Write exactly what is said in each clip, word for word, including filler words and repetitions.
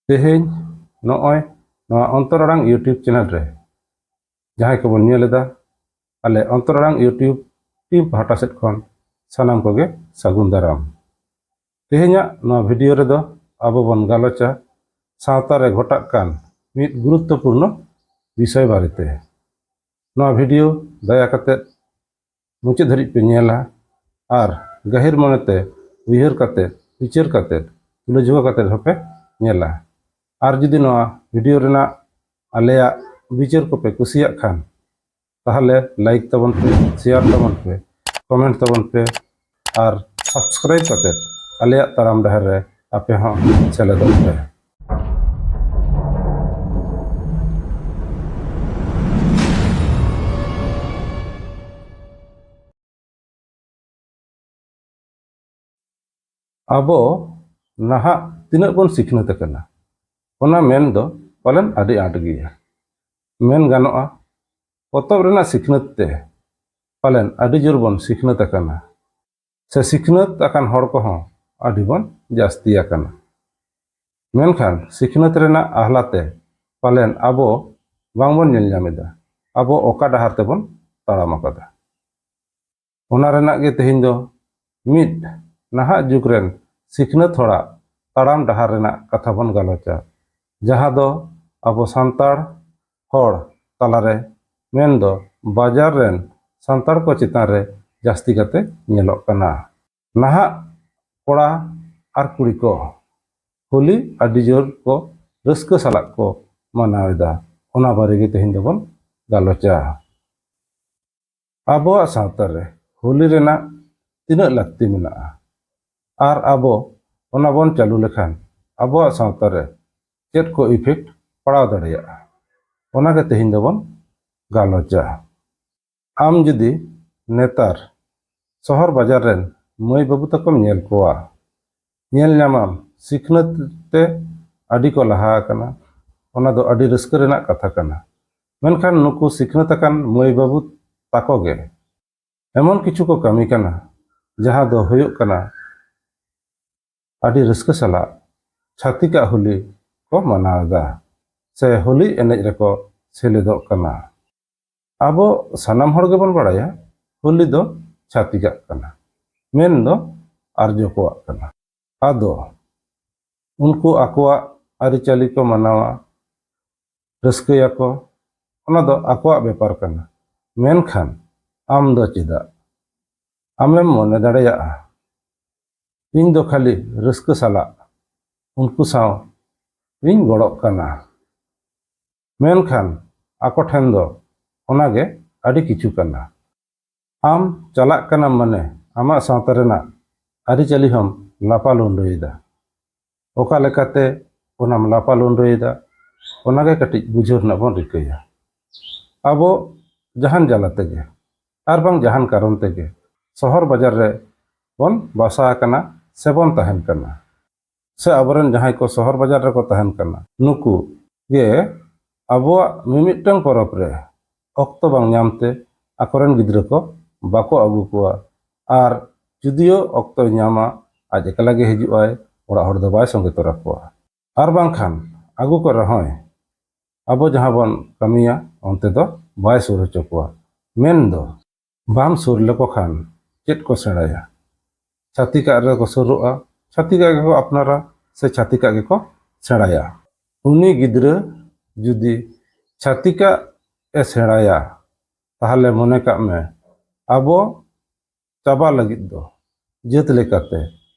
ᱛᱮᱦᱮᱧ ᱱᱚᱜᱼᱚᱭ ᱱᱚᱣᱟ ᱚᱱᱛᱚᱨ ᱟᱲᱟᱝ YouTube ᱪᱮᱱᱮᱞ ᱨᱮ ᱡᱟᱦᱟᱸᱭ ᱠᱚᱵᱚᱱ ᱧᱮᱞ ᱮᱫᱟ, ᱟᱞᱮ ᱚᱱᱛᱚᱨ ᱟᱲᱟᱝ YouTube ᱴᱤᱢ ᱯᱟᱦᱴᱟ ᱥᱮᱫ ᱠᱷᱚᱱ ᱥᱟᱱᱟᱢ ᱠᱚᱜᱮ ᱥᱟᱹᱜᱩᱱ ᱫᱟᱨᱟᱢ᱾ ᱛᱮᱦᱮᱧᱟᱜ ᱱᱚᱣᱟ ᱵᱷᱤᱰᱤᱭᱳ ᱨᱮᱫᱚ ᱟᱵᱚ ᱵᱚᱱ ᱜᱟᱞᱚᱪᱟ ᱥᱟᱶᱛᱟ ᱨᱮ ᱜᱷᱚᱴᱟᱜ ᱠᱟᱱ ᱢᱤᱫ ᱜᱩᱨᱩᱛᱛᱚᱯᱩᱨᱱᱚ ᱵᱤᱥᱚᱭ ᱵᱟᱨᱮᱛᱮ᱾ ᱱᱚᱣᱟ ᱵᱷᱤᱰᱤᱭᱳ ᱫᱟᱭᱟ ᱠᱟᱛᱮ ᱢᱩᱪᱟᱹᱫ ᱫᱷᱟᱹᱨᱤᱡ ᱯᱮ ᱧᱮᱞᱟ ᱟᱨ ᱜᱟᱹᱦᱤᱨ ᱢᱚᱱᱮᱛᱮ ᱩᱭᱦᱟᱹᱨ ᱠᱟᱛᱮ, ᱵᱤᱪᱟᱹᱨ ᱠᱟᱛᱮ, ᱛᱩᱞᱟᱹᱡᱚᱠᱷᱟ ᱠᱟᱛᱮ ᱦᱚᱸᱯᱮ ᱧᱮᱞᱟ᱾ ᱟᱨ ᱡᱩᱫᱤ ᱱᱚᱣᱟ ᱵᱷᱤᱰᱤᱭᱳ ᱨᱮᱱᱟᱜ ᱟᱞᱮᱭᱟᱜ ᱵᱤᱪᱟᱹᱨ ᱠᱚᱯᱮ ᱠᱩᱥᱤᱭᱟᱜ ᱠᱷᱟᱱ, ᱛᱟᱦᱚᱞᱮ ᱞᱟᱭᱤᱠ ᱛᱟᱵᱚᱱ ᱯᱮ, ᱥᱮᱭᱟᱨ ᱛᱟᱵᱚᱱ ᱯᱮ, ᱠᱚᱢᱮᱱᱴ ᱛᱟᱵᱚᱱ ᱯᱮ ᱟᱨ ᱥᱟᱵᱥᱠᱨᱟᱭᱤᱵ ᱠᱟᱛᱮ ᱟᱞᱮᱭᱟᱜ ᱛᱟᱲᱟᱢ ᱰᱟᱦᱟᱨ ᱨᱮ ᱟᱯᱮ ᱦᱚᱸ ᱥᱮᱞᱮᱫᱚᱜ ᱯᱮ᱾ ᱟᱵᱚ ᱱᱟᱦᱟᱜ ᱛᱤᱱᱟᱹᱜ ᱵᱚᱱ ᱥᱤᱠᱷᱱᱟᱹᱛ ᱟᱠᱟᱱᱟ, ᱚᱱᱟ ᱢᱮᱱ ᱫᱚ ᱯᱟᱞᱮᱱ ᱟᱹᱰᱤ ᱟᱸᱴ ᱜᱮᱭᱟ᱾ ᱢᱮᱱ ᱜᱟᱱᱚᱜᱼᱟ, ᱯᱚᱛᱚᱵ ᱨᱮᱱᱟᱜ ᱥᱤᱠᱷᱱᱟᱹᱛ ᱛᱮ ᱯᱟᱞᱮᱱ ᱟᱹᱰᱤ ᱡᱳᱨ ᱵᱚᱱ ᱥᱤᱠᱷᱱᱟᱹᱛ ᱟᱠᱟᱱᱟ, ᱥᱮ ᱥᱤᱠᱷᱱᱟᱹᱛ ᱟᱠᱟᱱ ᱦᱚᱲ ᱠᱚᱦᱚᱸ ᱟᱹᱰᱤ ᱵᱚᱱ ᱡᱟᱹᱥᱛᱤ ᱟᱠᱟᱱᱟ᱾ ᱢᱮᱱᱠᱷᱟᱱ ᱥᱤᱠᱷᱱᱟᱹᱛ ᱨᱮᱱᱟᱜ ᱟᱦᱞᱟ ᱛᱮ ᱯᱟᱞᱮᱱ ᱟᱵᱚ ᱵᱟᱝᱵᱚᱱ ᱧᱮᱞ ᱧᱟᱢ ᱮᱫᱟ, ᱟᱵᱚ ᱚᱠᱟ ᱰᱟᱦᱟᱨ ᱛᱮᱵᱚᱱ ᱛᱟᱲᱟᱢ ᱟᱠᱟᱫᱟ᱾ ᱚᱱᱟ ᱨᱮᱱᱟᱜ ᱜᱮ ᱛᱮᱦᱮᱧ ᱫᱚ ᱢᱤᱫ ᱱᱟᱦᱟᱜ ᱡᱩᱜᱽ ᱨᱮᱱ ᱥᱤᱠᱷᱱᱟᱹᱛ ᱦᱚᱲᱟᱜ ᱛᱟᱲᱟᱢ ᱰᱟᱦᱟᱨ ᱨᱮᱱᱟᱜ ᱠᱟᱛᱷᱟ ᱵᱚᱱ ᱜᱟᱞᱚᱪᱟ, ᱡᱟᱦᱟᱸ ᱫᱚ ᱟᱵᱚ ᱥᱟᱱᱛᱟᱲ ᱦᱚᱲ ᱛᱟᱞᱟᱨᱮ, ᱢᱮᱱᱫᱚ ᱵᱟᱡᱟᱨ ᱨᱮᱱ ᱥᱟᱱᱛᱟᱲ ᱠᱚ ᱪᱮᱛᱟᱱ ᱨᱮ ᱡᱟᱹᱥᱛᱤ ᱠᱟᱛᱮ ᱧᱮᱞᱚᱜ ᱠᱟᱱᱟ᱾ ᱱᱟᱦᱟᱜ ᱠᱚᱲᱟ ᱟᱨ ᱠᱩᱲᱤ ᱠᱚ ᱦᱳᱞᱤ ᱟᱹᱰᱤ ᱡᱳᱨ ᱠᱚ ᱨᱟᱹᱥᱠᱟᱹ ᱥᱟᱞᱟᱜ ᱠᱚ ᱢᱟᱱᱟᱣ ᱮᱫᱟ, ᱚᱱᱟ ᱵᱟᱨᱮ ᱜᱮ ᱛᱮᱦᱮᱧ ᱫᱚᱵᱚᱱ ᱜᱟᱞᱚᱪᱟ᱾ ᱟᱵᱚᱣᱟᱜ ᱥᱟᱶᱛᱟ ᱨᱮ ᱦᱳᱞᱤ ᱨᱮᱱᱟᱜ ᱛᱤᱱᱟᱹᱜ ᱞᱟᱹᱠᱛᱤ ᱢᱮᱱᱟᱜᱼᱟ ᱟᱨ ᱟᱵᱚ ᱚᱱᱟ ᱵᱚᱱ ᱪᱟᱹᱞᱩ ᱞᱮᱠᱷᱟᱱ ᱟᱵᱚᱣᱟᱜ ᱥᱟᱶᱛᱟ ᱨᱮ ᱪᱮᱫ ᱠᱚ ᱤᱯᱷᱮᱠᱴ ᱯᱟᱲᱟᱣ ᱫᱟᱲᱮᱭᱟᱜᱼᱟ, ᱚᱱᱟ ᱜᱮ ᱛᱮᱦᱮᱧ ᱫᱚᱵᱚᱱ ᱜᱟᱞᱚᱪᱟ᱾ ᱟᱢ ᱡᱩᱫᱤ ᱱᱮᱛᱟᱨ ᱥᱚᱦᱚᱨ ᱵᱟᱡᱟᱨ ᱨᱮᱱ ᱢᱟᱹᱭ ᱵᱟᱹᱵᱩ ᱛᱟᱠᱚᱢ ᱧᱮᱞ ᱠᱚᱣᱟ, ᱧᱮᱞ ᱧᱟᱢᱟᱢ ᱥᱤᱠᱷᱱᱟᱹᱛ ᱛᱮ ᱟᱹᱰᱤ ᱠᱚ ᱞᱟᱦᱟ ᱟᱠᱟᱱᱟ, ᱚᱱᱟ ᱫᱚ ᱟᱹᱰᱤ ᱨᱟᱹᱥᱠᱟᱹ ᱨᱮᱱᱟᱜ ᱠᱟᱛᱷᱟ ᱠᱟᱱᱟ᱾ ᱢᱮᱱᱠᱷᱟᱱ ᱱᱩᱠᱩ ᱥᱤᱠᱷᱱᱟᱹᱛ ᱟᱠᱟᱱ ᱢᱟᱹᱭ ᱵᱟᱹᱵᱩ ᱛᱟᱠᱚ ᱜᱮ ᱮᱢᱚᱱ ᱠᱤᱪᱷᱩ ᱠᱚ ᱠᱟᱹᱢᱤ ᱠᱟᱱᱟ, ᱡᱟᱦᱟᱸ ᱫᱚ ᱦᱩᱭᱩᱜ ᱠᱟᱱᱟ ᱟᱹᱰᱤ ᱨᱟᱹᱥᱠᱟᱹ ᱥᱟᱞᱟᱜ ᱪᱷᱟᱹᱛᱤᱠᱟᱜ ᱦᱳᱞᱤ ᱠᱚ ᱢᱟᱱᱟᱣ ᱮᱫᱟ ᱥᱮ ᱦᱳᱞᱤ ᱮᱱᱮᱡ ᱨᱮᱠᱚ ᱥᱮᱞᱮᱫᱚᱜ ᱠᱟᱱᱟ᱾ ᱟᱵᱚ ᱥᱟᱱᱟᱢ ᱦᱚᱲ ᱜᱮᱵᱚᱱ ᱵᱟᱲᱟᱭᱟ ᱦᱳᱞᱤ ᱫᱚ ᱪᱷᱟᱹᱛᱤᱠᱟᱜ ᱠᱟᱱᱟ, ᱢᱮᱱ ᱫᱚ ᱟᱨᱡᱚ ᱠᱚᱣᱟᱜ ᱠᱟᱱᱟ᱾ ᱟᱫᱚ ᱩᱱᱠᱩ ᱟᱠᱚᱣᱟᱜ ᱟᱹᱨᱤᱪᱟᱹᱞᱤ ᱠᱚ ᱢᱟᱱᱟᱣᱟ, ᱨᱟᱹᱥᱠᱟᱹᱭᱟᱠᱚ, ᱚᱱᱟ ᱫᱚ ᱟᱠᱚᱣᱟᱜ ᱵᱮᱯᱟᱨ ᱠᱟᱱᱟ᱾ ᱢᱮᱱᱠᱷᱟᱱ ᱟᱢ ᱫᱚ ᱪᱮᱫᱟᱜ? ᱟᱢᱮᱢ ᱢᱚᱱᱮ ᱫᱟᱲᱮᱭᱟᱜᱼᱟ, ᱤᱧ ᱫᱚ ᱠᱷᱟᱹᱞᱤ ᱨᱟᱹᱥᱠᱟᱹ ᱥᱟᱞᱟᱜ ᱩᱱᱠᱩ ᱥᱟᱶ ᱤᱧ ᱜᱚᱲᱚᱜ ᱠᱟᱱᱟ᱾ ᱢᱮᱱᱠᱷᱟᱱ ᱟᱠᱚ ᱴᱷᱮᱱ ᱫᱚ ᱚᱱᱟᱜᱮ ᱟᱹᱰᱤ ᱠᱤᱪᱷᱩ ᱠᱟᱱᱟ᱾ ᱟᱢ ᱪᱟᱞᱟᱜ ᱠᱟᱱᱟᱢ ᱢᱟᱱᱮ ᱟᱢᱟᱜ ᱥᱟᱶᱛᱟ ᱨᱮᱱᱟᱜ ᱟᱹᱨᱤᱪᱟᱹᱞᱤ ᱦᱚᱸᱢ ᱞᱟᱯᱟ ᱞᱩᱸᱰᱟᱹᱭᱮᱫᱟ᱾ ᱚᱠᱟ ᱞᱮᱠᱟᱛᱮ ᱚᱱᱟᱢ ᱞᱟᱯᱟ ᱞᱩᱸᱰᱟᱹᱭᱮᱫᱟ, ᱚᱱᱟᱜᱮ ᱠᱟᱹᱴᱤᱡ ᱵᱩᱡᱷᱟᱹᱣ ᱨᱮᱱᱟᱜ ᱵᱚᱱ ᱨᱤᱠᱟᱹᱭᱟ᱾ ᱟᱵᱚ ᱡᱟᱦᱟᱱ ᱡᱟᱞᱟ ᱛᱮᱜᱮ ᱟᱨ ᱵᱟᱝ ᱡᱟᱦᱟᱱ ᱠᱟᱨᱚᱱ ᱛᱮᱜᱮ ᱥᱚᱦᱚᱨ ᱵᱟᱡᱟᱨ ᱨᱮ ᱵᱚᱱ ᱵᱟᱥᱟ ᱟᱠᱟᱱᱟ ᱥᱮ ᱵᱚᱱ ᱛᱟᱦᱮᱱ ᱠᱟᱱᱟ, ᱥᱮ ᱟᱵᱚᱨᱮᱱ ᱡᱟᱦᱟᱸᱭ ᱠᱚ ᱥᱚᱦᱚᱨ ᱵᱟᱡᱟᱨ ᱨᱮᱠᱚ ᱛᱟᱦᱮᱱ ᱠᱟᱱᱟ, ᱱᱩᱠᱩ ᱜᱮ ᱟᱵᱚᱣᱟᱜ ᱢᱤᱢᱤᱫᱴᱟᱝ ᱯᱚᱨᱚᱵᱽ ᱨᱮ ᱚᱠᱛᱚ ᱵᱟᱝ ᱧᱟᱢᱛᱮ ᱟᱠᱚᱨᱮᱱ ᱜᱤᱫᱽᱨᱟᱹ ᱠᱚ ᱵᱟᱠᱚ ᱟᱹᱜᱩ ᱠᱚᱣᱟ᱾ ᱟᱨ ᱡᱩᱫᱤᱭᱳ ᱚᱠᱛᱚᱭ ᱧᱟᱢᱟ, ᱟᱡ ᱮᱠᱞᱟ ᱜᱮ ᱦᱤᱡᱩᱜ ᱟᱭ, ᱚᱲᱟᱜ ᱦᱚᱲ ᱫᱚ ᱵᱟᱭ ᱥᱚᱸᱜᱮ ᱛᱚᱨᱟ ᱠᱚᱣᱟ᱾ ᱟᱨ ᱵᱟᱝᱠᱷᱟᱱ ᱟᱹᱜᱩ ᱠᱚ ᱨᱮᱦᱚᱸᱭ, ᱟᱵᱚ ᱡᱟᱦᱟᱸ ᱵᱚᱱ ᱠᱟᱹᱢᱤᱭᱟ ᱚᱱᱛᱮ ᱫᱚ ᱵᱟᱭ ᱥᱩᱨ ᱦᱚᱪᱚ ᱠᱚᱣᱟ᱾ ᱢᱮᱱᱫᱚ ᱵᱟᱢ ᱥᱩᱨ ᱞᱮᱠᱚ ᱠᱷᱟᱱ ᱪᱮᱫ ᱠᱚ ᱥᱮᱬᱟᱭᱟ? ᱪᱷᱟᱹᱛᱤᱠᱟᱜ ᱨᱮᱠᱚ ᱥᱩᱨᱩᱜᱼᱟ, ᱪᱷᱟᱹᱛᱤᱠᱟᱜ ᱜᱮᱠᱚ ᱟᱯᱱᱟᱨᱟ, ᱥᱮ ᱪᱷᱟᱹᱛᱤᱠᱟᱜ ᱜᱮᱠᱚ ᱥᱮᱬᱟᱭᱟ᱾ ᱩᱱᱤ ᱜᱤᱫᱽᱨᱟᱹ ᱡᱩᱫᱤ ᱪᱷᱟᱹᱛᱤᱠᱟᱜ ᱮ ᱥᱮᱬᱟᱭᱟ, ᱛᱟᱦᱚᱞᱮ ᱢᱚᱱᱮ ᱠᱟᱜ ᱢᱮ ᱟᱵᱚ ᱪᱟᱵᱟ ᱞᱟᱹᱜᱤᱫ ᱫᱚ ᱡᱟᱹᱛ ᱞᱮᱠᱟᱛᱮ,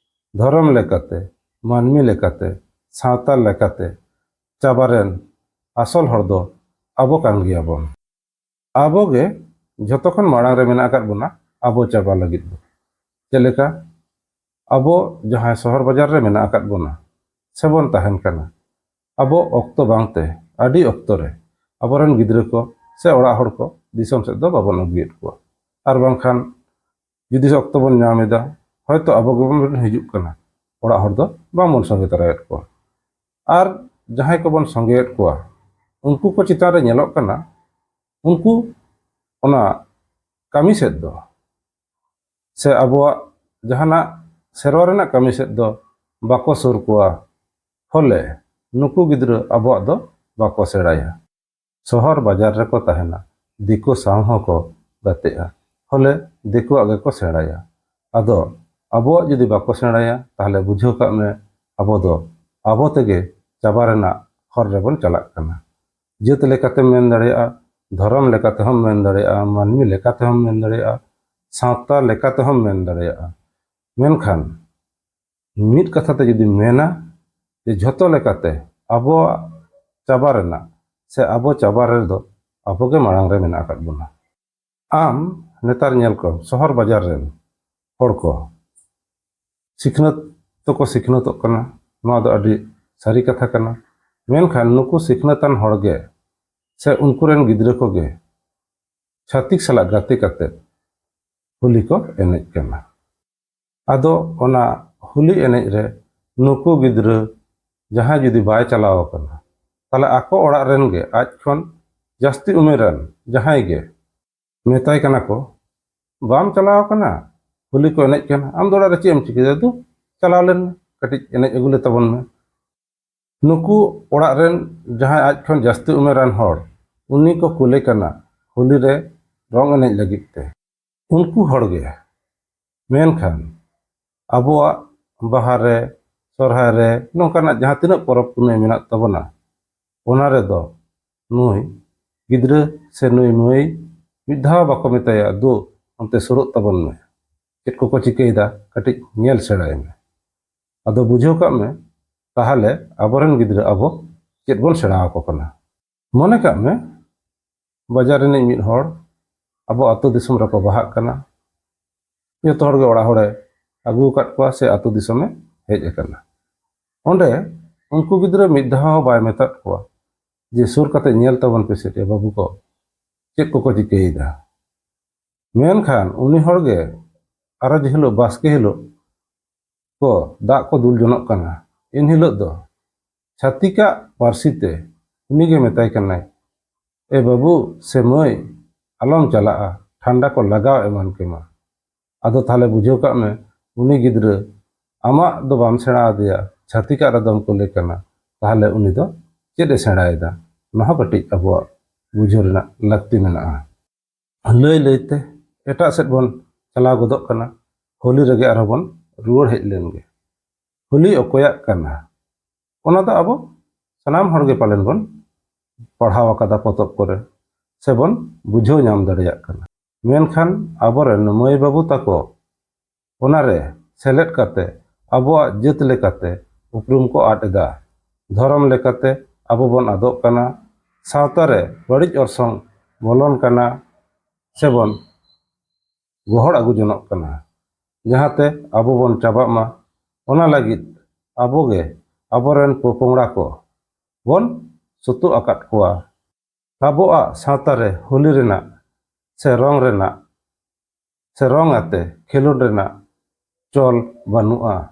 ᱫᱷᱚᱨᱚᱢ ᱞᱮᱠᱟᱛᱮ, ᱢᱟᱹᱱᱢᱤ ᱞᱮᱠᱟᱛᱮ, ᱥᱟᱶᱛᱟ ᱞᱮᱠᱟᱛᱮ ᱪᱟᱵᱟ ᱨᱮᱱ ᱟᱥᱚᱞ ᱦᱚᱲ ᱫᱚ ᱟᱵᱚ ᱠᱟᱱ ᱜᱮᱭᱟᱵᱚᱱ᱾ ᱟᱵᱚ ᱜᱮ ᱡᱷᱚᱛᱚ ᱠᱷᱚᱱ ᱢᱟᱲᱟᱝ ᱨᱮ ᱢᱮᱱᱟᱜ ᱟᱠᱟᱫ ᱵᱚᱱᱟ ᱟᱵᱚ ᱪᱟᱵᱟ ᱞᱟᱹᱜᱤᱫ ᱫᱚ᱾ ᱪᱮᱫ ᱞᱮᱠᱟ? ᱟᱵᱚ ᱡᱟᱦᱟᱸᱭ ᱥᱚᱦᱚᱨ ᱵᱟᱡᱟᱨ ᱨᱮ ᱢᱮᱱᱟᱜ ᱟᱠᱟᱫ ᱵᱚᱱᱟ ᱥᱮᱵᱚᱱ ᱛᱟᱦᱮᱱ ᱠᱟᱱᱟ, ᱟᱵᱚ ᱚᱠᱛᱚ ᱵᱟᱝᱛᱮ ᱟᱹᱰᱤ ᱚᱠᱛᱚ ᱨᱮ ᱟᱵᱚᱨᱮᱱ ᱜᱤᱫᱽᱨᱟᱹ ᱠᱚ ᱥᱮ ᱚᱲᱟᱜ ᱦᱚᱲ ᱠᱚ ᱫᱤᱥᱚᱢ ᱥᱮᱫ ᱫᱚ ᱵᱟᱵᱚᱱ ᱟᱹᱜᱩᱭᱮᱫ ᱠᱚᱣᱟ᱾ ᱟᱨ ᱵᱟᱝᱠᱷᱟᱱ ᱡᱩᱫᱤ ᱚᱠᱛᱚ ᱵᱚᱱ ᱧᱟᱢ ᱮᱫᱟ, ᱦᱚᱭᱛᱚ ᱟᱵᱚ ᱜᱮᱵᱚᱱ ᱦᱤᱡᱩᱜ ᱠᱟᱱᱟ, ᱚᱲᱟᱜ ᱦᱚᱲ ᱫᱚ ᱵᱟᱝᱵᱚᱱ ᱥᱚᱸᱜᱮ ᱛᱚᱨᱟᱭᱮᱫ ᱠᱚᱣᱟ᱾ ᱟᱨ ᱡᱟᱦᱟᱸᱭ ᱠᱚᱵᱚᱱ ᱥᱚᱸᱜᱮᱭᱮᱫ ᱠᱚᱣᱟ, ᱩᱱᱠᱩ ᱠᱚ ᱪᱮᱛᱟᱱ ᱨᱮ ᱧᱮᱞᱚᱜ ᱠᱟᱱᱟ, ᱩᱱᱠᱩ ᱚᱱᱟ ᱠᱟᱹᱢᱤ ᱥᱮᱫ ᱫᱚ ᱥᱮ ᱟᱵᱚᱣᱟᱜ ᱡᱟᱦᱟᱱᱟᱜ ᱥᱮᱨᱣᱟ ᱨᱮᱱᱟᱜ ᱠᱟᱹᱢᱤ ᱥᱮᱫ ᱫᱚ ᱵᱟᱠᱚ ᱥᱩᱨ ᱠᱚᱣᱟ᱾ ᱯᱷᱚᱞᱮ ᱱᱩᱠᱩ ᱜᱤᱫᱽᱨᱟᱹ ᱟᱵᱚᱣᱟᱜ ᱫᱚ ᱵᱟᱠᱚ ᱥᱮᱬᱟᱭᱟ᱾ ᱥᱚᱦᱚᱨ ᱵᱟᱡᱟᱨ ᱨᱮᱠᱚ ᱛᱟᱦᱮᱱᱟ, ᱫᱤᱠᱩ ᱥᱟᱶ ᱦᱚᱸᱠᱚ ᱜᱟᱛᱮᱜᱼᱟ, ᱦᱚᱞᱮ ᱫᱤᱠᱩᱣᱟᱜ ᱜᱮᱠᱚ ᱥᱮᱬᱟᱭᱟ᱾ ᱟᱫᱚ ᱟᱵᱚᱣᱟᱜ ᱡᱩᱫᱤ ᱵᱟᱠᱚ ᱥᱮᱬᱟᱭᱟ, ᱛᱟᱦᱚᱞᱮ ᱵᱩᱡᱷᱟᱹᱣ ᱠᱟᱜ ᱢᱮ, ᱟᱵᱚ ᱫᱚ ᱟᱵᱚ ᱛᱮᱜᱮ ᱪᱟᱵᱟ ᱨᱮᱱᱟᱜ ᱦᱚᱨ ᱨᱮᱵᱚᱱ ᱪᱟᱞᱟᱜ ᱠᱟᱱᱟ᱾ ᱡᱟᱹᱛ ᱞᱮᱠᱟᱛᱮᱢ ᱢᱮᱱ ᱫᱟᱲᱮᱭᱟᱜᱼᱟ, ᱫᱷᱚᱨᱚᱢ ᱞᱮᱠᱟᱛᱮᱦᱚᱸᱢ ᱢᱮᱱ ᱫᱟᱲᱮᱭᱟᱜᱼᱟ, ᱢᱟᱹᱱᱢᱤ ᱞᱮᱠᱟᱛᱮᱦᱚᱸᱢ ᱢᱮᱱ ᱫᱟᱲᱮᱭᱟᱜᱼᱟ, ᱥᱟᱶᱛᱟ ᱞᱮᱠᱟᱛᱮᱦᱚᱸᱢ ᱢᱮᱱ ᱫᱟᱲᱮᱭᱟᱜᱼᱟ᱾ ᱢᱮᱱᱠᱷᱟᱱ ᱢᱤᱫ ᱠᱟᱛᱷᱟ ᱛᱮ ᱡᱩᱫᱤᱢ ᱢᱮᱱᱟ ᱡᱮ ᱡᱷᱚᱛᱚ ᱞᱮᱠᱟᱛᱮ ᱟᱵᱚᱣᱟᱜ ᱪᱟᱵᱟ ᱨᱮᱱᱟᱜ ᱥᱮ ᱟᱵᱚ ᱪᱟᱵᱟ ᱨᱮᱫᱚ ᱟᱵᱚᱜᱮ ᱢᱟᱲᱟᱝ ᱨᱮ ᱢᱮᱱᱟᱜ ᱟᱠᱟᱫ ᱵᱚᱱᱟ᱾ ᱟᱢ ᱱᱮᱛᱟᱨ ᱧᱮᱞ ᱠᱚᱢ, ᱥᱚᱦᱚᱨ ᱵᱟᱡᱟᱨ ᱨᱮᱱ ᱦᱚᱲ ᱠᱚ ᱥᱤᱠᱷᱱᱟᱹᱛ ᱫᱚᱠᱚ ᱥᱤᱠᱷᱱᱟᱹᱛᱚᱜ ᱠᱟᱱᱟ, ᱱᱚᱣᱟ ᱫᱚ ᱟᱹᱰᱤ ᱥᱟᱹᱨᱤ ᱠᱟᱛᱷᱟ ᱠᱟᱱᱟ᱾ ᱢᱮᱱᱠᱷᱟᱱ ᱱᱩᱠᱩ ᱥᱤᱠᱷᱱᱟᱹᱛᱟᱱ ᱦᱚᱲ ᱜᱮ ᱥᱮ ᱩᱱᱠᱩ ᱨᱮᱱ ᱜᱤᱫᱽᱨᱟᱹ ᱠᱚᱜᱮ ᱪᱷᱟᱹᱛᱤᱠ ᱥᱟᱞᱟᱜ ᱜᱟᱛᱮ ᱠᱟᱛᱮ ᱦᱳᱞᱤ ᱠᱚ ᱮᱱᱮᱡ ᱠᱟᱱᱟ᱾ ᱟᱫᱚ ᱚᱱᱟ ᱦᱳᱞᱤ ᱮᱱᱮᱡ ᱨᱮ ᱱᱩᱠᱩ ᱜᱤᱫᱽᱨᱟᱹ ᱡᱟᱦᱟᱸᱭ ᱡᱩᱫᱤ ᱵᱟᱭ ᱪᱟᱞᱟᱣ ᱟᱠᱟᱱᱟ, ᱛᱟᱦᱞᱮ ᱟᱠᱚ ᱚᱲᱟᱜ ᱨᱮᱱ ᱜᱮ ᱟᱡ ᱠᱷᱚᱱ ᱡᱟᱹᱥᱛᱤ ᱩᱢᱮᱨᱟᱱ ᱡᱟᱦᱟᱸᱭ ᱜᱮ ᱢᱮᱛᱟᱭ ᱠᱟᱱᱟ ᱠᱚ, "ᱵᱟᱢ ᱪᱟᱞᱟᱣ ᱟᱠᱟᱱᱟ, ᱦᱳᱞᱤ ᱠᱚ ᱮᱱᱮᱡ ᱠᱟᱱᱟ, ᱟᱢ ᱫᱚ ᱚᱲᱟᱜ ᱨᱮ ᱪᱮᱫ ᱮᱢ ᱪᱤᱠᱟᱹᱭᱟ? ᱫᱩ, ᱪᱟᱞᱟᱣ ᱞᱮᱱ ᱢᱮ, ᱠᱟᱹᱴᱤᱡ ᱮᱱᱮᱡ ᱟᱹᱜᱩ ᱞᱮ ᱛᱟᱵᱚᱱ ᱢᱮ᱾" ᱱᱩᱠᱩ ᱚᱲᱟᱜ ᱨᱮᱱ ᱡᱟᱦᱟᱸᱭ ᱟᱡ ᱠᱷᱚᱱ ᱡᱟᱹᱥᱛᱤ ᱩᱢᱮᱨᱟᱱ ᱦᱚᱲ, ᱩᱱᱤ ᱠᱚ ᱠᱩᱞᱮ ᱠᱟᱱᱟ ᱦᱳᱞᱤ ᱨᱮ ᱨᱚᱝ ᱮᱱᱮᱡ ᱞᱟᱹᱜᱤᱫ ᱛᱮ᱾ ᱩᱱᱠᱩ ᱦᱚᱲ ᱜᱮ᱾ ᱢᱮᱱᱠᱷᱟᱱ ᱟᱵᱚᱣᱟᱜ ᱵᱟᱦᱟ ᱨᱮ, ᱥᱚᱨᱦᱟᱭ ᱨᱮ, ᱱᱚᱝᱠᱟᱱᱟᱜ ᱡᱟᱦᱟᱸ ᱛᱤᱱᱟᱹᱜ ᱯᱚᱨᱚᱵᱽ ᱯᱩᱱᱟᱹᱭ ᱢᱮᱱᱟᱜ ᱛᱟᱵᱚᱱᱟ, ᱚᱱᱟ ᱨᱮᱫᱚ ᱱᱩᱭ ᱜᱤᱫᱽᱨᱟᱹ ᱥᱮ ᱱᱩᱭ ᱢᱟᱹᱭ ᱢᱤᱫ ᱫᱷᱟᱣ ᱵᱟᱠᱚ ᱢᱮᱛᱟᱭᱟ, "ᱫᱩ, ᱚᱱᱛᱮ ᱥᱩᱨᱚᱜ ᱛᱟᱵᱚᱱ ᱢᱮ, ᱪᱮᱫ ᱠᱚᱠᱚ ᱪᱤᱠᱟᱹᱭᱮᱫᱟ, ᱠᱟᱹᱴᱤᱡ ᱧᱮᱞ ᱥᱮᱬᱟᱭ ᱢᱮ᱾" ᱟᱫᱚ ᱵᱩᱡᱷᱟᱹᱣ ᱠᱟᱜ ᱢᱮ, ᱛᱟᱦᱚᱞᱮ ᱟᱵᱚᱨᱮᱱ ᱜᱤᱫᱽᱨᱟᱹ ᱟᱵᱚ ᱪᱮᱫ ᱵᱚᱱ ᱥᱮᱬᱟ ᱟᱠᱚ ᱠᱟᱱᱟ? ᱢᱚᱱᱮ ᱠᱟᱜ ᱢᱮ, ᱵᱟᱡᱟᱨ ᱨᱤᱱᱤᱡ ᱢᱤᱫ ᱦᱚᱲ ᱟᱵᱚ ᱟᱹᱛᱩ ᱫᱤᱥᱚᱢ ᱨᱮᱠᱚ ᱵᱟᱦᱟᱜ ᱠᱟᱱᱟ᱾ ᱡᱚᱛᱚ ᱦᱚᱲ ᱜᱮ ᱚᱲᱟᱜ ᱦᱚᱲᱮ ᱟᱹᱜᱩ ᱟᱠᱟᱫ ᱠᱚᱣᱟ ᱥᱮ ᱟᱹᱛᱩ ᱫᱤᱥᱚᱢᱮ ᱦᱮᱡ ᱟᱠᱟᱱᱟ᱾ ᱚᱸᱰᱮ ᱩᱱᱠᱩ ᱜᱤᱫᱽᱨᱟᱹ ᱢᱤᱫ ᱫᱷᱟᱣ ᱦᱚᱸ ᱵᱟᱭ ᱢᱮᱛᱟᱫ ᱠᱚᱣᱟ ᱡᱮ, "ᱥᱩᱨ ᱠᱟᱛᱮ ᱧᱮᱞ ᱛᱟᱵᱚᱱ ᱯᱮᱥᱮ ᱮ ᱵᱟᱹᱵᱩ ᱠᱚ ᱪᱮᱫ ᱠᱚᱠᱚ ᱪᱤᱠᱟᱹᱭᱮᱫᱟ?" ᱢᱮᱱᱠᱷᱟᱱ ᱩᱱᱤ ᱦᱚᱲ ᱜᱮ ᱟᱨᱚ ᱡᱮ ᱦᱤᱞᱳᱜ ᱵᱟᱥᱠᱮ ᱦᱤᱞᱳᱜ ᱠᱚ ᱫᱟᱜ ᱠᱚ ᱫᱩᱞ ᱡᱚᱱᱚᱜ ᱠᱟᱱᱟ, ᱮᱱ ᱦᱤᱞᱳᱜ ᱫᱚ ᱪᱷᱟᱹᱛᱤᱠᱟᱜ ᱯᱟᱹᱨᱥᱤ ᱛᱮ ᱩᱱᱤ ᱜᱮ ᱢᱮᱛᱟᱭ ᱠᱟᱱᱟᱭ, "ᱮ ᱵᱟᱹᱵᱩ ᱥᱮ ᱢᱟᱹᱭ, ᱟᱞᱚᱢ ᱪᱟᱞᱟᱜᱼᱟ, ᱴᱷᱟᱱᱰᱟ ᱠᱚ ᱞᱟᱜᱟᱣ ᱮᱢᱟᱱ ᱠᱮᱢᱟ᱾" ᱟᱫᱚ ᱛᱟᱦᱞᱮ ᱵᱩᱡᱷᱟᱹᱣ ᱠᱟᱜ ᱢᱮ, ᱩᱱᱤ ᱜᱤᱫᱽᱨᱟᱹ ᱟᱢᱟᱜ ᱫᱚ ᱵᱟᱢ ᱥᱮᱬᱟ ᱟᱫᱮᱭᱟ, ᱪᱷᱟᱹᱛᱤᱠᱟᱜ ᱨᱮᱫᱚᱢ ᱠᱩᱞᱮ ᱠᱟᱱᱟ᱾ ᱛᱟᱦᱚᱞᱮ ᱩᱱᱤ ᱫᱚ ᱪᱮᱫ ᱮ ᱥᱮᱬᱟᱭᱮᱫᱟ? ᱚᱱᱟ ᱦᱚᱸ ᱠᱟᱹᱴᱤᱡ ᱟᱵᱚᱣᱟᱜ ᱵᱩᱡᱷᱟᱹᱣ ᱨᱮᱱᱟᱜ ᱞᱟᱹᱠᱛᱤ ᱢᱮᱱᱟᱜᱼᱟ᱾ ᱞᱟᱹᱭ ᱞᱟᱹᱭᱛᱮ ᱮᱴᱟᱜ ᱥᱮᱫ ᱵᱚᱱ ᱪᱟᱞᱟᱣ ᱜᱚᱫᱚᱜ ᱠᱟᱱᱟ, ᱦᱳᱞᱤ ᱨᱮᱜᱮ ᱟᱨᱦᱚᱸ ᱵᱚᱱ ᱨᱩᱣᱟᱹᱲ ᱦᱮᱡ ᱞᱮᱱ ᱜᱮ᱾ ᱦᱳᱞᱤ ᱚᱠᱚᱭᱟᱜ ᱠᱟᱱᱟ? ᱚᱱᱟ ᱫᱚ ᱟᱵᱚ ᱥᱟᱱᱟᱢ ᱦᱚᱲ ᱜᱮ ᱯᱟᱞᱮᱱ ᱵᱚᱱ ᱯᱟᱲᱦᱟᱣ ᱟᱠᱟᱫᱟ ᱯᱚᱛᱚᱵ ᱠᱚᱨᱮ, ᱥᱮᱵᱚᱱ ᱵᱩᱡᱷᱟᱹᱣ ᱧᱟᱢ ᱫᱟᱲᱮᱭᱟᱜ ᱠᱟᱱᱟ᱾ ᱢᱮᱱᱠᱷᱟᱱ ᱟᱵᱚᱨᱮᱱ ᱢᱟᱹᱭ ᱵᱟᱹᱵᱩ ᱛᱟᱠᱚ ᱚᱱᱟᱨᱮ ᱥᱮᱞᱮᱫ ᱠᱟᱛᱮ ᱟᱵᱚᱣᱟᱜ ᱡᱟᱹᱛ ᱞᱮᱠᱟᱛᱮ ᱩᱯᱨᱩᱢ ᱠᱚ ᱟᱫ ᱮᱫᱟ, ᱫᱷᱚᱨᱚᱢ ᱞᱮᱠᱟᱛᱮ ᱟᱵᱚ ᱵᱚᱱ ᱟᱫᱚᱜ ᱠᱟᱱᱟ, ᱥᱟᱶᱛᱟ ᱨᱮ ᱵᱟᱹᱲᱤᱡ ᱚᱨᱥᱚᱝ ᱵᱚᱞᱚᱱ ᱠᱟᱱᱟ, ᱥᱮᱵᱚᱱ ᱜᱚᱦᱚᱲ ᱟᱹᱜᱩ ᱡᱚᱱᱚᱜ ᱠᱟᱱᱟ, ᱡᱟᱦᱟᱸᱛᱮ ᱟᱵᱚ ᱵᱚᱱ ᱪᱟᱵᱟᱜ ᱢᱟ᱾ ᱚᱱᱟ ᱞᱟᱹᱜᱤᱫ ᱟᱵᱚᱜᱮ ᱟᱵᱚᱨᱮᱱ ᱯᱚᱯᱚᱝᱲᱟ ᱠᱚ ᱵᱚᱱ ᱥᱩᱛᱩᱜ ᱟᱠᱟᱫ ᱠᱚᱣᱟ᱾ ᱟᱵᱚᱣᱟᱜ ᱥᱟᱶᱛᱟ ᱨᱮ ᱦᱳᱞᱤ ᱨᱮᱱᱟᱜ ᱥᱮ ᱨᱚᱝ ᱨᱮᱱᱟᱜ ᱥᱮ ᱨᱚᱝ ᱟᱛᱮ ᱠᱷᱮᱞᱳᱰ ᱨᱮᱱᱟᱜ ᱪᱚᱞ ᱵᱟᱹᱱᱩᱜᱼᱟ,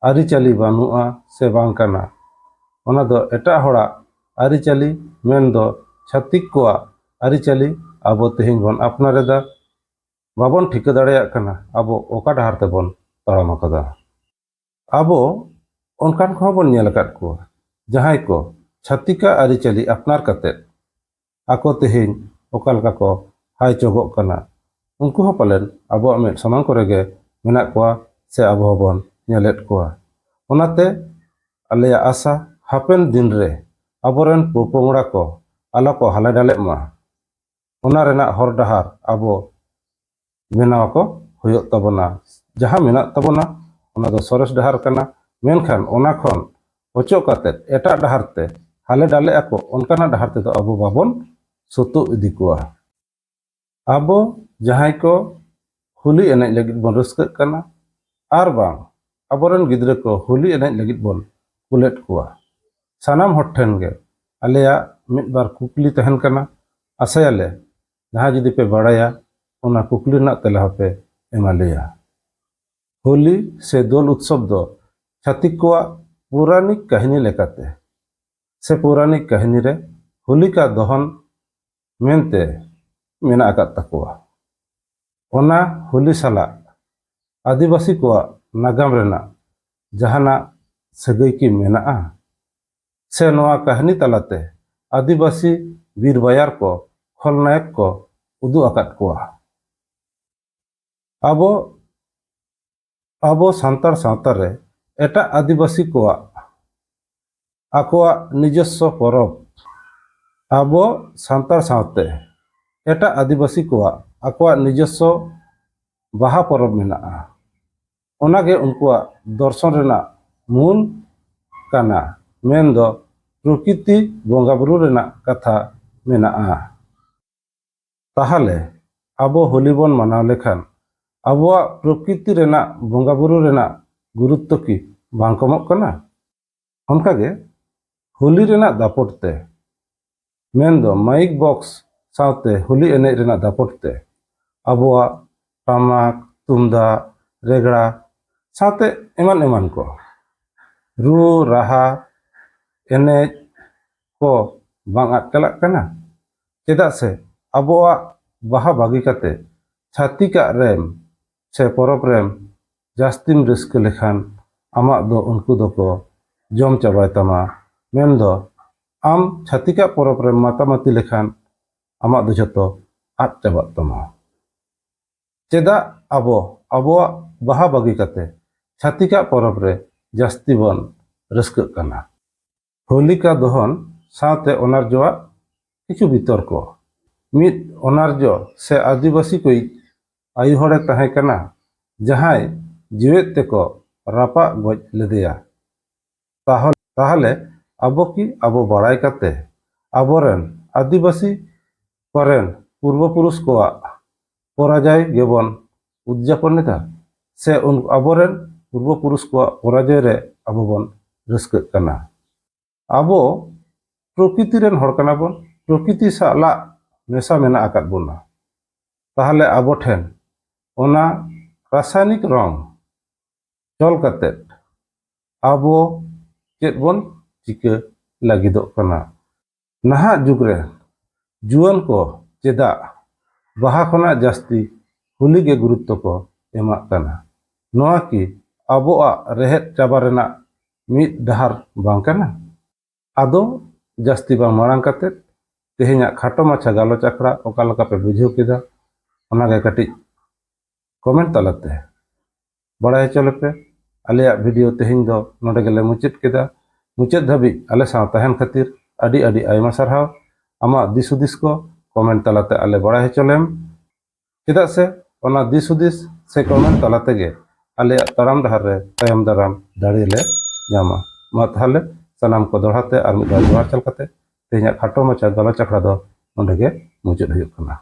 ᱟᱹᱨᱤᱪᱟᱹᱞᱤ ᱵᱟᱹᱱᱩᱜᱼᱟ ᱥᱮ ᱵᱟᱝ ᱠᱟᱱᱟ, ᱚᱱᱟ ᱫᱚ ᱮᱴᱟᱜ ᱦᱚᱲᱟᱜ ᱟᱹᱨᱤᱪᱟᱹᱞᱤ, ᱢᱮᱱᱫᱚ ᱪᱷᱟᱹᱛᱤᱠ ᱠᱚᱣᱟᱜ ᱟᱹᱨᱤᱪᱟᱹᱞᱤ ᱟᱵᱚ ᱛᱮᱦᱮᱧ ᱵᱚᱱ ᱟᱯᱱᱟᱨ ᱮᱫᱟ᱾ ᱵᱟᱵᱚᱱ ᱴᱷᱤᱠᱟᱹ ᱫᱟᱲᱮᱭᱟᱜ ᱠᱟᱱᱟ ᱟᱵᱚ ᱚᱠᱟ ᱰᱟᱦᱟᱨ ᱛᱮᱵᱚᱱ ᱛᱟᱲᱟᱢ ᱟᱠᱟᱫᱟ᱾ ᱟᱵᱚ ᱚᱱᱠᱟᱱ ᱠᱚᱦᱚᱸ ᱵᱚᱱ ᱧᱮᱞ ᱟᱠᱟᱫ ᱠᱚᱣᱟ, ᱡᱟᱦᱟᱸᱭ ᱠᱚ ᱪᱷᱟᱹᱛᱤᱠᱟᱜ ᱟᱹᱨᱤᱪᱟᱹᱞᱤ ᱟᱯᱱᱟᱨ ᱠᱟᱛᱮᱫ ᱟᱠᱚ ᱛᱮᱦᱮᱧ ᱚᱠᱟ ᱞᱮᱠᱟ ᱠᱚ ᱦᱟᱭ ᱪᱚᱜᱚᱜ ᱠᱟᱱᱟ᱾ ᱩᱱᱠᱩ ᱦᱚᱸ ᱯᱟᱞᱮᱱ ᱟᱵᱚᱣᱟᱜ ᱢᱮᱫ ᱥᱟᱢᱟᱝ ᱠᱚᱨᱮ ᱜᱮ ᱢᱮᱱᱟᱜ ᱠᱚᱣᱟ ᱥᱮ ᱟᱵᱚ ᱦᱚᱸᱵᱚᱱ ᱧᱮᱞᱮᱫ ᱠᱚᱣᱟ᱾ ᱚᱱᱟᱛᱮ ᱟᱞᱮᱭᱟᱜ ᱟᱥᱟ, ᱦᱟᱯᱮᱱ ᱫᱤᱱ ᱨᱮ ᱟᱵᱚᱨᱮᱱ ᱯᱚᱯᱚᱝᱲᱟ ᱠᱚ ᱟᱞᱚ ᱠᱚ ᱦᱟᱞᱮ ᱰᱟᱞᱮᱜ ᱢᱟ, ᱚᱱᱟ ᱨᱮᱱᱟᱜ ᱦᱚᱨ ᱰᱟᱦᱟᱨ ᱟᱵᱚ ᱵᱮᱱᱟᱣ ᱟᱠᱚ ᱦᱩᱭᱩᱜ ᱛᱟᱵᱚᱱᱟ᱾ ᱡᱟᱦᱟᱸ ᱢᱮᱱᱟᱜ ᱛᱟᱵᱚᱱᱟ, ᱚᱱᱟ ᱫᱚ ᱥᱚᱨᱮᱥ ᱰᱟᱦᱟᱨ ᱠᱟᱱᱟ, ᱢᱮᱱᱠᱷᱟᱱ ᱚᱱᱟ ᱠᱷᱚᱱ ᱚᱪᱚᱜ ᱠᱟᱛᱮ ᱮᱴᱟᱜ ᱰᱟᱦᱟᱨ ᱛᱮ ᱦᱟᱞᱮ ᱰᱟᱞᱮᱜ ᱟᱠᱚ, ᱚᱱᱠᱟᱱᱟᱜ ᱰᱟᱦᱟᱨ ᱛᱮᱫᱚ ᱟᱵᱚ ᱵᱟᱵᱚᱱ ᱥᱩᱛᱩᱜ ᱤᱫᱤ ᱠᱚᱣᱟ᱾ ᱟᱵᱚ ᱡᱟᱦᱟᱸᱭ ᱠᱚ ᱦᱳᱞᱤ ᱮᱱᱮᱡ ᱞᱟᱹᱜᱤᱫ ᱵᱚᱱ ᱨᱟᱹᱥᱠᱟᱹᱜ ᱠᱟᱱᱟ, ᱟᱨ ᱵᱟᱝ ᱟᱵᱚᱨᱮᱱ ᱜᱤᱫᱽᱨᱟᱹ ᱠᱚ ᱦᱳᱞᱤ ᱮᱱᱮᱡ ᱞᱟᱹᱜᱤᱫ ᱵᱚᱱ ᱠᱩᱞᱮᱫ ᱠᱚᱣᱟ, ᱥᱟᱱᱟᱢ ᱦᱚᱲ ᱴᱷᱮᱱ ᱜᱮ ᱟᱞᱮᱭᱟᱜ ᱢᱤᱫ ᱵᱟᱨ ᱠᱩᱠᱞᱤ ᱛᱟᱦᱮᱱ ᱠᱟᱱᱟ᱾ ᱟᱥᱟᱭᱟᱞᱮ ᱡᱟᱦᱟᱸ ᱡᱩᱫᱤ ᱯᱮ ᱵᱟᱲᱟᱭᱟ, ᱚᱱᱟ ᱠᱩᱠᱞᱤ ᱨᱮᱱᱟᱜ ᱛᱮᱞᱟ ᱦᱚᱸᱯᱮ ᱮᱢᱟ ᱞᱮᱭᱟ᱾ ᱦᱳᱞᱤ ᱥᱮ ᱫᱳᱞ ᱩᱛᱥᱚᱵ ᱫᱚ ᱪᱷᱟᱹᱛᱤᱠ ᱠᱚᱣᱟᱜ ᱯᱳᱨᱟᱱᱤᱠ ᱠᱟᱹᱦᱱᱤ ᱞᱮᱠᱟᱛᱮ ᱥᱮ ᱯᱳᱨᱟᱱᱤᱠ ᱠᱟᱹᱦᱱᱤ ᱨᱮ ᱦᱳᱞᱤᱠᱟ ᱫᱚᱦᱚᱱ ᱢᱮᱱᱛᱮ ᱢᱮᱱᱟᱜ ᱟᱠᱟᱫ ᱛᱟᱠᱚᱣᱟ᱾ ᱚᱱᱟ ᱦᱳᱞᱤ ᱥᱟᱞᱟᱜ ᱟᱹᱫᱤᱵᱟᱹᱥᱤ ᱠᱚᱣᱟᱜ ᱱᱟᱜᱟᱢ ᱨᱮᱱᱟᱜ ᱡᱟᱦᱟᱱᱟᱜ ᱥᱟᱹᱜᱟᱹᱭ ᱠᱤ ᱢᱮᱱᱟᱜᱼᱟ? ᱥᱮ ᱱᱚᱣᱟ ᱠᱟᱹᱦᱱᱤ ᱛᱟᱞᱟᱛᱮ ᱟᱹᱫᱤᱵᱟᱹᱥᱤ ᱵᱤᱨ ᱵᱟᱭᱟᱨ ᱠᱚ ᱠᱷᱚᱞᱱᱟᱭᱚᱠ ᱠᱚ ᱩᱫᱩᱜ ᱟᱠᱟᱫ ᱠᱚᱣᱟ᱾ ᱟᱵᱚ ᱟᱵᱚ ᱥᱟᱱᱛᱟᱲ ᱥᱟᱶᱛᱟ ᱨᱮ ᱮᱴᱟᱜ ᱟᱹᱫᱤᱵᱟᱹᱥᱤ ᱠᱚᱣᱟᱜ ᱟᱠᱚᱣᱟᱜ ᱱᱤᱡᱚᱥᱥᱚ ᱯᱚᱨᱚᱵᱽ, ᱟᱵᱚ ᱥᱟᱱᱛᱟᱲ ᱥᱟᱶᱛᱮ ᱮᱴᱟᱜ ᱟᱹᱫᱤᱵᱟᱹᱥᱤ ᱠᱚᱣᱟᱜ ᱟᱠᱚᱣᱟᱜ ᱱᱤᱡᱚᱥᱥᱚ ᱵᱟᱦᱟ ᱯᱚᱨᱚᱵᱽ ᱢᱮᱱᱟᱜᱼᱟ᱾ ᱚᱱᱟᱜᱮ ᱩᱱᱠᱩᱣᱟᱜ ᱫᱚᱨᱥᱚᱱ ᱨᱮᱱᱟᱜ ᱢᱩᱞ ᱠᱟᱱᱟ, ᱢᱮᱱᱫᱚ ᱯᱨᱚᱠᱤᱛᱤ ᱵᱚᱸᱜᱟ ᱵᱩᱨᱩ ᱨᱮᱱᱟᱜ ᱠᱟᱛᱷᱟ ᱢᱮᱱᱟᱜᱼᱟ᱾ ᱛᱟᱦᱚᱞᱮ ᱟᱵᱚ ᱦᱳᱞᱤ ᱵᱚᱱ ᱢᱟᱱᱟᱣ ᱞᱮᱠᱷᱟᱱ ᱟᱵᱚᱣᱟᱜ ᱯᱨᱚᱠᱤᱛᱤ ᱨᱮᱱᱟᱜ ᱵᱚᱸᱜᱟ ᱵᱩᱨᱩ ᱨᱮᱱᱟᱜ ᱜᱩᱨᱩᱛᱛᱚ ᱠᱤ ᱵᱟᱝ ᱠᱚᱢᱚᱜ ᱠᱟᱱᱟ? ᱚᱱᱠᱟᱜᱮ ᱦᱳᱞᱤ ᱨᱮᱱᱟᱜ ᱫᱟᱯᱚᱴ ᱛᱮ, ᱢᱮᱱᱫᱚ ᱢᱟᱭᱤᱠ ᱵᱚᱠᱥ ᱥᱟᱶᱛᱮ ᱦᱳᱞᱤ ᱮᱱᱮᱡ ᱨᱮᱱᱟᱜ ᱫᱟᱯᱚᱴ ᱛᱮ ᱟᱵᱚᱣᱟᱜ ᱴᱟᱢᱟᱠ, ᱛᱩᱢᱫᱟᱜ, ᱨᱮᱜᱽᱲᱟ ᱥᱟᱶᱛᱮ ᱮᱢᱟᱱ ᱮᱢᱟᱱ ᱠᱚ ᱨᱩ, ᱨᱟᱦᱟ, ᱮᱱᱮᱡ ᱠᱚ ᱵᱟᱝ ᱟᱫ ᱪᱟᱞᱟᱜ ᱠᱟᱱᱟ? ᱪᱮᱫᱟᱜ ᱥᱮ ᱟᱵᱚᱣᱟᱜ ᱵᱟᱦᱟ ᱵᱟᱹᱜᱤ ᱠᱟᱛᱮ ᱪᱷᱟᱹᱛᱤᱠᱟᱜ ᱨᱮᱢ ᱥᱮ ᱯᱚᱨᱚᱵᱽ ᱨᱮᱢ ᱡᱟᱹᱥᱛᱤᱢ ᱨᱟᱹᱥᱠᱟᱹ ᱞᱮᱠᱷᱟᱱ ᱟᱢᱟᱜ ᱫᱚ ᱩᱱᱠᱩ ᱫᱚᱠᱚ ᱡᱚᱢ ᱪᱟᱵᱟᱭ ᱛᱟᱢᱟ᱾ ᱢᱮᱱᱫᱚ ᱟᱢ ᱪᱷᱟᱹᱛᱤᱠᱟᱜ ᱯᱚᱨᱚᱵᱽ ᱨᱮᱢ ᱢᱟᱛᱟᱢᱟᱛᱤ ᱞᱮᱠᱷᱟᱱ ᱟᱢᱟᱜ ᱫᱚ ᱡᱷᱚᱛᱚ ᱟᱫ ᱪᱟᱵᱟᱜ ᱛᱟᱢᱟ᱾ ᱪᱮᱫᱟᱜ ᱟᱵᱚ ᱟᱵᱚᱣᱟᱜ ᱵᱟᱦᱟ ᱵᱟᱹᱜᱤ ᱠᱟᱛᱮ ᱪᱷᱟᱹᱛᱤᱠᱟᱜ ᱯᱚᱨᱚᱵᱽ ᱨᱮ ᱡᱟᱹᱥᱛᱤ ᱵᱚᱱ ᱨᱟᱹᱥᱠᱟᱹᱜ ᱠᱟᱱᱟ? ᱦᱳᱞᱤᱠᱟ ᱫᱚᱦᱚᱱ ᱥᱟᱶᱛᱮ ᱚᱱᱟᱨᱡᱚᱣᱟᱜ ᱠᱤᱪᱷᱩ ᱵᱤᱛᱚᱨᱠᱚ᱾ ᱢᱤᱫ ᱚᱱᱟᱨᱡᱚ ᱥᱮ ᱟᱹᱫᱤᱵᱟᱹᱥᱤ ᱠᱚᱭᱤᱡ ᱟᱭᱩ ᱦᱚᱲᱮ ᱛᱟᱦᱮᱸ ᱠᱟᱱᱟ, ᱡᱟᱦᱟᱸᱭ ᱡᱤᱣᱮᱫ ᱛᱮᱠᱚ ᱨᱟᱯᱟᱜ ᱜᱚᱡ ᱞᱮᱫᱮᱭᱟ᱾ ᱛᱟᱦᱚ-, ᱛᱟᱦᱚᱞᱮ ᱟᱵᱚ ᱠᱤ ᱟᱵᱚ ᱵᱟᱲᱟᱭ ᱠᱟᱛᱮ ᱟᱵᱚᱨᱮᱱ ᱟᱹᱫᱤᱵᱟᱹᱥᱤ ᱠᱚᱨᱮᱱ ᱯᱩᱨᱵᱚ ᱯᱩᱨᱩᱥ ᱠᱚᱣᱟᱜ ᱯᱚᱨᱟᱡᱚᱭ ᱜᱮᱵᱚᱱ ᱩᱫᱽᱡᱟᱯᱚᱱ ᱮᱫᱟ? ᱥᱮ ᱩᱱ-, ᱟᱵᱚᱨᱮᱱ ᱯᱩᱨᱵᱚ ᱯᱩᱨᱩᱥ ᱠᱚᱣᱟᱜ ᱯᱚᱨᱟᱡᱚᱭ ᱨᱮ ᱟᱵᱚ ᱵᱚᱱ ᱨᱟᱹᱥᱠᱟᱹᱜ ᱠᱟᱱᱟ? ᱟᱵᱚ ᱯᱨᱚᱠᱨᱤᱛᱤ ᱨᱮᱱ ᱦᱚᱲ ᱠᱟᱱᱟ ᱵᱚᱱ, ᱯᱨᱚᱠᱨᱤᱛᱤ ᱥᱟᱞᱟᱜ ᱢᱮᱥᱟ ᱢᱮᱱᱟᱜ ᱟᱠᱟᱫ ᱵᱚᱱᱟ᱾ ᱛᱟᱦᱚᱞᱮ ᱟᱵᱚ ᱴᱷᱮᱱ ᱚᱱᱟ ᱨᱟᱥᱟᱭᱱᱤᱠ ᱨᱚᱝ ᱪᱚᱞ ᱠᱟᱛᱮᱫ ᱟᱵᱚ ᱪᱮᱫ ᱵᱚᱱ ᱪᱤᱠᱟᱹ ᱞᱟᱹᱜᱤᱫᱚᱜ ᱠᱟᱱᱟ? ᱱᱟᱦᱟᱜ ᱡᱩᱜᱽ ᱨᱮ ᱡᱩᱣᱟᱹᱱ ᱠᱚ ᱪᱮᱫᱟᱜ ᱵᱟᱦᱟ ᱠᱷᱚᱱᱟᱜ ᱡᱟᱹᱥᱛᱤ ᱦᱳᱞᱤ ᱜᱮ ᱜᱩᱨᱩᱛᱛᱚ ᱠᱚ ᱮᱢᱟᱜ ᱠᱟᱱᱟ? ᱱᱚᱣᱟ ᱠᱤ ᱟᱵᱚᱣᱟᱜ ᱨᱮᱦᱮᱫ ᱪᱟᱵᱟ ᱨᱮᱱᱟᱜ ᱢᱤᱫ ᱰᱟᱦᱟᱨ ᱵᱟᱝ ᱠᱟᱱᱟ? ᱟᱫᱚ ᱡᱟᱹᱥᱛᱤ ᱵᱟᱝ ᱢᱟᱲᱟᱝ ᱠᱟᱛᱮ ᱛᱮᱦᱮᱧᱟᱜ ᱠᱷᱟᱴᱚ ᱢᱟᱪᱷᱟ ᱜᱟᱞᱚᱪ ᱟᱠᱷᱲᱟ ᱚᱠᱟ ᱞᱮᱠᱟ ᱯᱮ ᱵᱩᱡᱷᱟᱹᱣ ᱠᱮᱫᱟ, ᱚᱱᱟᱜᱮ ᱠᱟᱹᱴᱤᱡ ᱠᱚᱢᱮᱱᱴ ᱛᱟᱞᱟᱛᱮ ᱵᱟᱲᱟᱭ ᱦᱚᱪᱚ ᱞᱮᱯᱮ᱾ ᱟᱞᱮᱭᱟᱜ ᱵᱷᱤᱰᱤᱭᱳ ᱛᱮᱦᱮᱧ ᱫᱚ ᱱᱚᱰᱮ ᱜᱮᱞᱮ ᱢᱩᱪᱟᱹᱫ ᱠᱮᱫᱟ᱾ ᱢᱩᱪᱟᱹᱫ ᱫᱷᱟᱹᱵᱤᱡ ᱟᱞᱮ ᱥᱟᱶ ᱛᱟᱦᱮᱱ ᱠᱷᱟᱹᱛᱤᱨ ᱟᱹᱰᱤ ᱟᱹᱰᱤ ᱟᱭᱢᱟ ᱥᱟᱨᱦᱟᱣ᱾ ᱟᱢᱟᱜ ᱫᱤᱥ ᱦᱩᱫᱤᱥ ᱠᱚ ᱠᱚᱢᱮᱱᱴ ᱛᱟᱞᱟᱛᱮ ᱟᱞᱮ ᱵᱟᱲᱟᱭ ᱦᱚᱪᱚ ᱞᱮᱢ, ᱪᱮᱫᱟᱜ ᱥᱮ ᱚᱱᱟ ᱫᱤᱥ ᱦᱩᱫᱤᱥ ᱥᱮ ᱠᱚᱢᱮᱱᱴ ᱛᱟᱞᱟ ᱛᱮᱜᱮ ᱟᱞᱮᱭᱟᱜ ᱛᱟᱲᱟᱢ ᱰᱟᱦᱟᱨ ᱨᱮ ᱛᱟᱭᱚᱢ ᱫᱟᱨᱟᱢ ᱫᱟᱲᱮ ᱞᱮ ᱧᱟᱢᱟ᱾ ᱢᱟ ᱛᱟᱦᱞᱮ ᱥᱟᱱᱟᱢ ᱠᱚ ᱫᱚᱲᱦᱟ ᱛᱮ ᱟᱨ ᱢᱤᱫ ᱫᱷᱟᱣ ᱡᱚᱦᱟᱨ ᱪᱟᱞ ᱠᱟᱛᱮ ᱛᱮᱦᱮᱧᱟᱜ ᱠᱷᱟᱴᱚ ᱢᱟᱪᱷᱟ ᱜᱟᱞᱚᱪ ᱟᱠᱷᱲᱟ ᱫᱚ ᱱᱚᱰᱮ ᱜᱮ ᱢᱩᱪᱟᱹᱫ ᱦᱩᱭᱩᱜ ᱠᱟᱱᱟ᱾